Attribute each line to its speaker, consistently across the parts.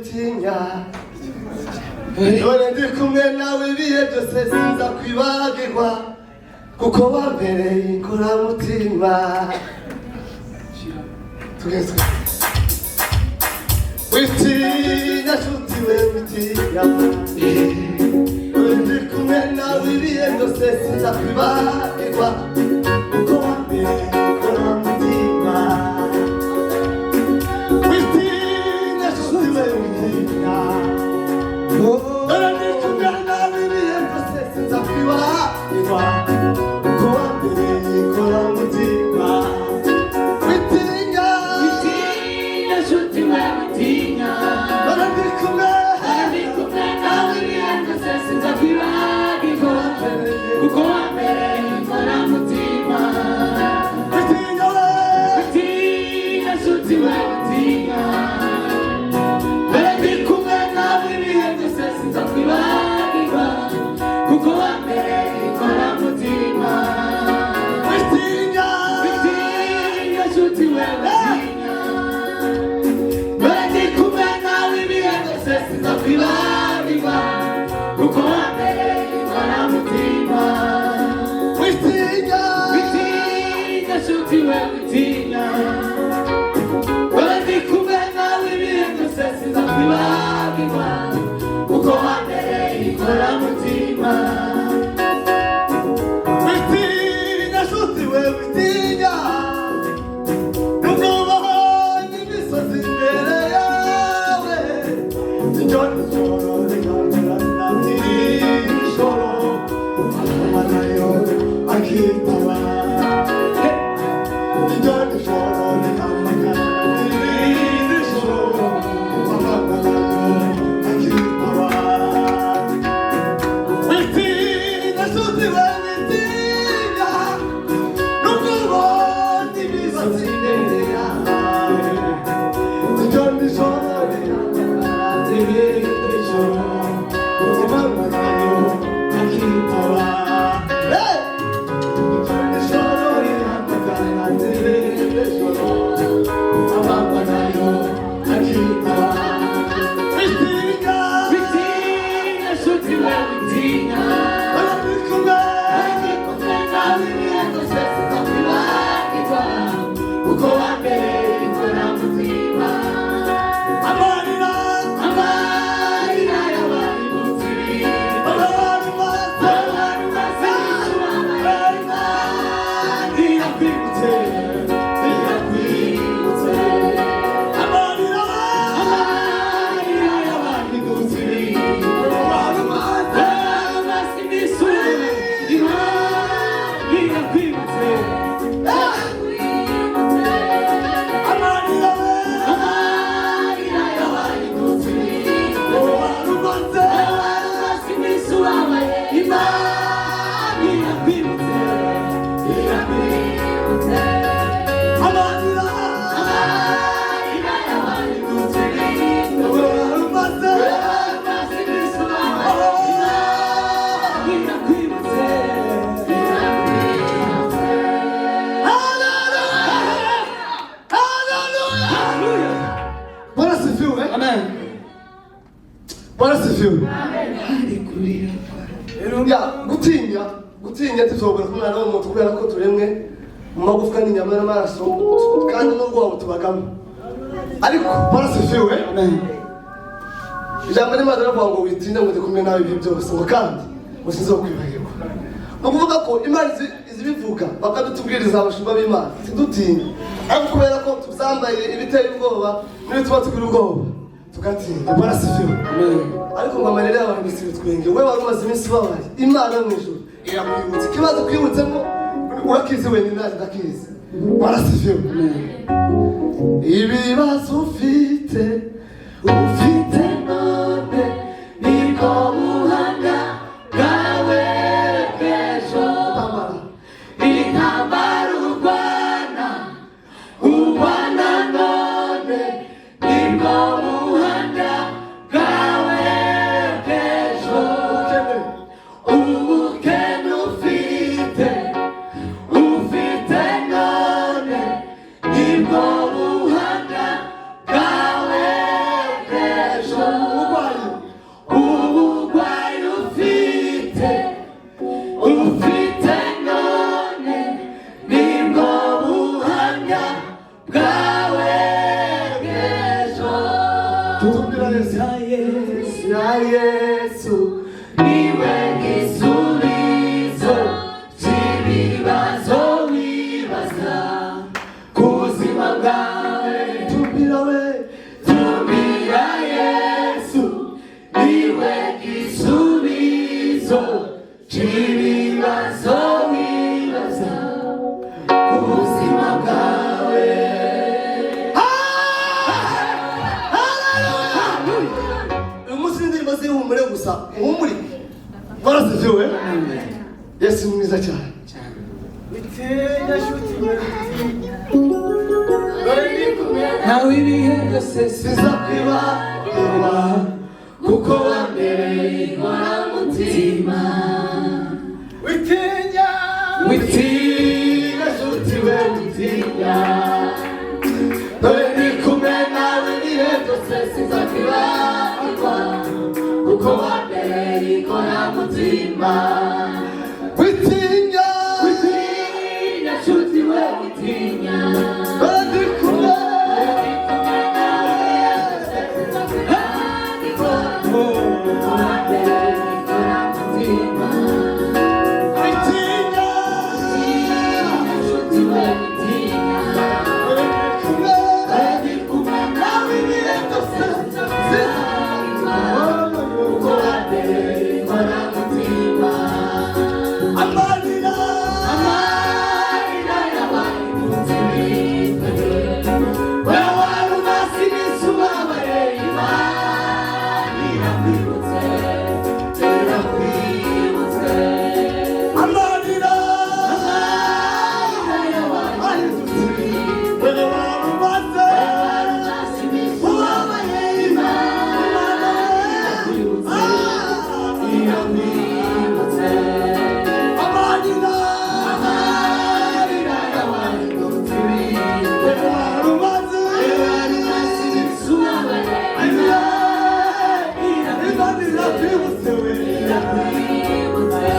Speaker 1: Witinya, dore ndi kumwe nawe ibihe byose, sinza kwibagirwa kuko wambereye inkoramutima. Tugeze. Witinya nshuti we, witinya, dore ndi kumwe nawe ibihe byose, sinza kwibagirwa kuko wambereye inkoramutima. Witinya nshuti we, witinya, dore ndi kumwe nawe ibihe byose, sinza kwibagirwa kuko wambereye inkoramutima. Witinya.
Speaker 2: Witinya nshuti we, witinya.
Speaker 1: Dore ndi kumwe.
Speaker 2: Ndi kumwe nawe ibihe byose, sinzakwibagirwa kuko wambereye inkoramutima.
Speaker 1: Witinya we.
Speaker 2: Witinya nshuti we, witinya, dore ndi kumwe nawe ibihe byose, sinzakwibagirwa kuko wambereye inkoramutima.
Speaker 1: Witinya.
Speaker 2: Witinya nshuti we, witinya, dore ndi kumwe nawe ibihe byose, sinzakwibagirwa kuko wambereye inkoramutima.
Speaker 1: Witinya.
Speaker 2: Witinya nshuti we, witinya, dore ndi kumwe nawe ibihe byose, sinzakwibagirwa kuko wambereye inkoramutima.
Speaker 1: Witinya nshuti we, witinya, nubwo ubonye imisozi imbere yawe, ijoro ijoro rigahagarara nijoro, amanywa nayo akitaba. Ijoro ijoro rigahagarara nijoro, amanywa nayo akitaba. Witinya nshuti we, witinya, nubwo ubona imisozi imbere yawe, ijoro nijoro rigahagarara nijoro, amanywa nayo akitaba. Hey! Ijoro nijoro rigahagarara nijoro, amanywa nayo akitaba. Witinya.
Speaker 2: Witinya nshuti we, witinya.
Speaker 1: Ndi kumwe.
Speaker 2: Ndi kumwe nawe ibihe byose, sinzakwibagirwa kuko wambereye inkoramutima.
Speaker 1: Amarira.
Speaker 2: Amarira y'abari
Speaker 1: Abantu maze.
Speaker 2: Abantu maze.
Speaker 1: Irakwibutse,
Speaker 2: Irakwibutse.
Speaker 1: Amarira.
Speaker 2: Amarira y'abahindutse.
Speaker 1: Abantu maze.
Speaker 2: Abantu imisura Imana irakwibutse.
Speaker 1: Amarira.
Speaker 2: Amarira y'abahindutse.
Speaker 1: Abantu maze.
Speaker 2: Abantu imisura Imana irakwibutse, irakwibutse.
Speaker 1: Amarira.
Speaker 2: Amarira y'abahindutse.
Speaker 1: Abantu maze.
Speaker 2: Abantu imisura Imana irakwibutse, irakwibutse.
Speaker 1: Hallelujah! Hallelujah!
Speaker 2: Hallelujah.
Speaker 1: Bwana sifiwe.
Speaker 2: Amen.
Speaker 1: Bwana sifiwe. Ya, gutinya, gutinya tuzobora ku mwana w'umuntu kubera ko turemwe mu magufwa n'inyama n'amaraso, kandi n'ubwoba tubagamo. Ariko Bwana sifiwe.
Speaker 2: Amen.
Speaker 1: Ijambo ry'Imana riravuga ngo witinya, ngo ndi kumwe nawe ibihe byose, ngo kandi ngo sinzokwibagirwa. Ni ukuvuga ko Imana izibivuga bakadutubwiriza, abashumba b'Imana, ntidutinye, ariko kubera ko tuzambaye ibiteye ubwoba n'ibituma tugira ubwoba, tugatinya. Bwana sifiwe.
Speaker 2: Amen.
Speaker 1: Ariko ngo amarira y'abantu si ibitwenge. We wari umaze iminsi ubabaye, Imana yo mu ijuru irakwibutsa. Ikibazo kwibutsemo urakizi wenyine, nanjye ndakizi. Bwana sifiwe.
Speaker 2: Amen.
Speaker 1: Ibibazo ufite, ufite none,
Speaker 2: Nibwo buhamya bwawe bw'ejo.
Speaker 1: Tambara.
Speaker 2: Intambara urwana, urwana none, nibwo buhamya bwawe bw'ejo.
Speaker 1: Ubukene.
Speaker 2: Ubukene ufite, ufite none, nibwo buhamya bwawe. Yesu, Yesu niwe gisubizo cy'ibibazo wibaza ku buzima bwawe.
Speaker 1: Tumbira we.
Speaker 2: Tumbira Yesu, niwe gisubizo cy'ibibazo wibaza ku buzima bwawe.
Speaker 1: Uyu munsi n'indirimbo z'ihumure gusa, uhumure barasiziwe. Yesu ni mwiza cyane.
Speaker 3: Witinya shuti, witinya, dore ndi kumwe
Speaker 2: Nawe ibihe byose,
Speaker 1: sizakwibagirwa,
Speaker 2: kuko wambereye inkoramutima.
Speaker 3: Witinya.
Speaker 2: Witinya shuti we, witinya, dore ndi kumwe nawe ibihe byose, sizakwibagirwa, kuko wambereye inkoramutima.
Speaker 1: Witinya.
Speaker 2: Witinya shuti we, witinya.
Speaker 1: Dore ndi kumwe.
Speaker 2: Ndi kumwe nawe ibihe byose, sizakwibagirwa, kuko wambereye inkoramutima.
Speaker 1: Witinya.
Speaker 2: Witinya shuti we, witinya.
Speaker 1: Dore ndi kumwe.
Speaker 2: Ndi kumwe nawe ibihe byose, sizakwibagirwa, kuko wambereye inkoramutima.
Speaker 1: Amarira.
Speaker 2: Amarira y'abahindutse ibitare, wewe wari umaze iminsi ubabaye, Imana irakwibutse, irakwibutse.
Speaker 1: Amarira.
Speaker 2: Amarira y'abahindutse
Speaker 1: Dore wari umaze.
Speaker 2: wari umaze iminsi ubabaye, Imana irakwibutse, irakwibutse.
Speaker 1: Amarira.
Speaker 2: Amarira y'abahindutse ibitare,
Speaker 1: Dore wari umaze.
Speaker 2: wari umaze iminsi ubabaye, Imana
Speaker 1: Imana irakwibutse we.
Speaker 2: irakwibutse.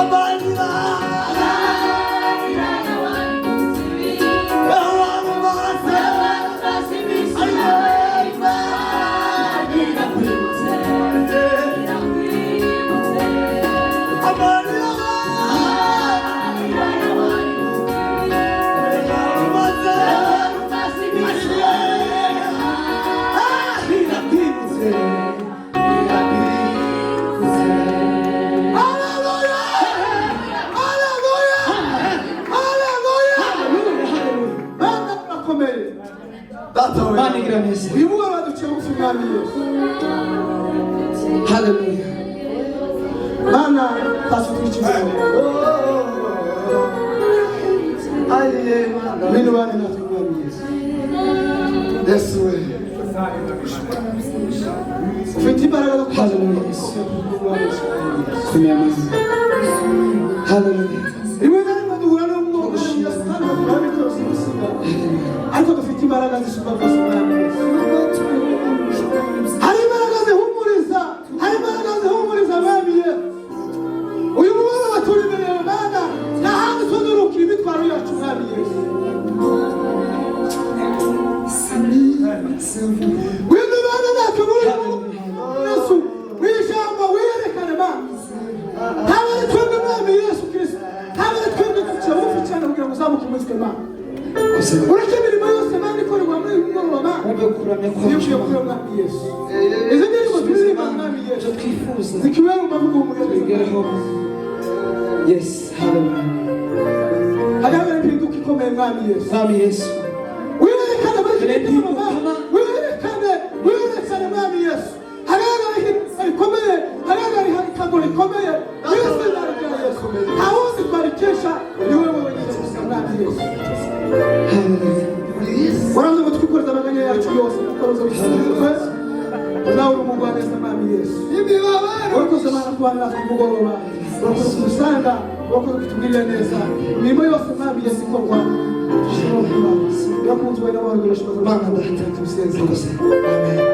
Speaker 1: Amarira. Dore wari umaze. Amarira. Dore wari umaze. Haleluya! Haleluya! Haleluya!
Speaker 3: Mana, urakomeye.
Speaker 1: Data we.
Speaker 2: Imana igira neza.
Speaker 3: Uyu mugoroba duciye bugufi, Mwami Yesu.
Speaker 2: Haleluya.
Speaker 3: Mana, ntacyo twikizere.
Speaker 1: Aye, Mana.
Speaker 3: Ngwino ubane natwe, Mwami Yesu.
Speaker 1: Yesu we.
Speaker 3: Ufite imbaraga zo kubasha.
Speaker 2: Haleluya, Yesu. Komera amazina. Haleluya.
Speaker 3: Rimwe na rimwe duhura n'umwuka Yesu kandi bakora byose gusiga, ariko dufite imbaraga zisumba byose, Mwami Yesu. Hari imbaraga zihumuriza, hari imbaraga zihumuriza, Mwami Yesu. Uyu mugoroba turi imbere yawe, Mana, nta handi tuzurukira imitwaro yacu, Mwami Yesu. Ngwino ubane natwe muri uyu mugoroba, Yesu. Mu ijambo wiyerekane, Mana. Ntabwo ari twebwe, Mwami Yesu Kirisito, ntabwo ari twebwe. Duciye bugufi cyane kugira ngo uzamuke muri twe, Mana. Ureke imirimo yose, Mana, ikorerwa muri uyu mugoroba, Mana.
Speaker 2: Wumve kuramya
Speaker 3: Niyo
Speaker 2: kwacu.
Speaker 3: ukwiye, Mwami Yesu. Izi ndirimbo turirimba, Mwami Yesu,
Speaker 2: Icyo twifuza
Speaker 3: zikibera mu mavugo
Speaker 2: tubigereho. Yes, haleluya.
Speaker 3: Hagaragara impinduka ikomeye, Mwami Yesu.
Speaker 2: Mwami Yesu.
Speaker 3: Wiyerekane muri iki gitaramo, Mana. Wiyerekane, wiyerekane, Mwami Yesu. Hagaragara ihinduka rikomeye, hagaragara ikanguro rikomeye mu izina rya Yesu. Nta wundi twarikesha, ni wowe wenyine gusa, Mwami Yesu.
Speaker 2: Haleluya.
Speaker 3: Waravuze ngo twikoreze amaganya yacu yose, kuko uza gusubiza nawe uri umugwaneza, Mwami Yesu. Urakoze, Mana, kubana natwe umugoroba. Urakoze kudusanga, urakoze kutugirira neza. Imirimo yose, Mwami Yesu, ikorwa dushobora kuba urakunzwe n'amahoro.
Speaker 2: Mana Data.
Speaker 3: Tubisenze.
Speaker 2: Urakoze. Amen.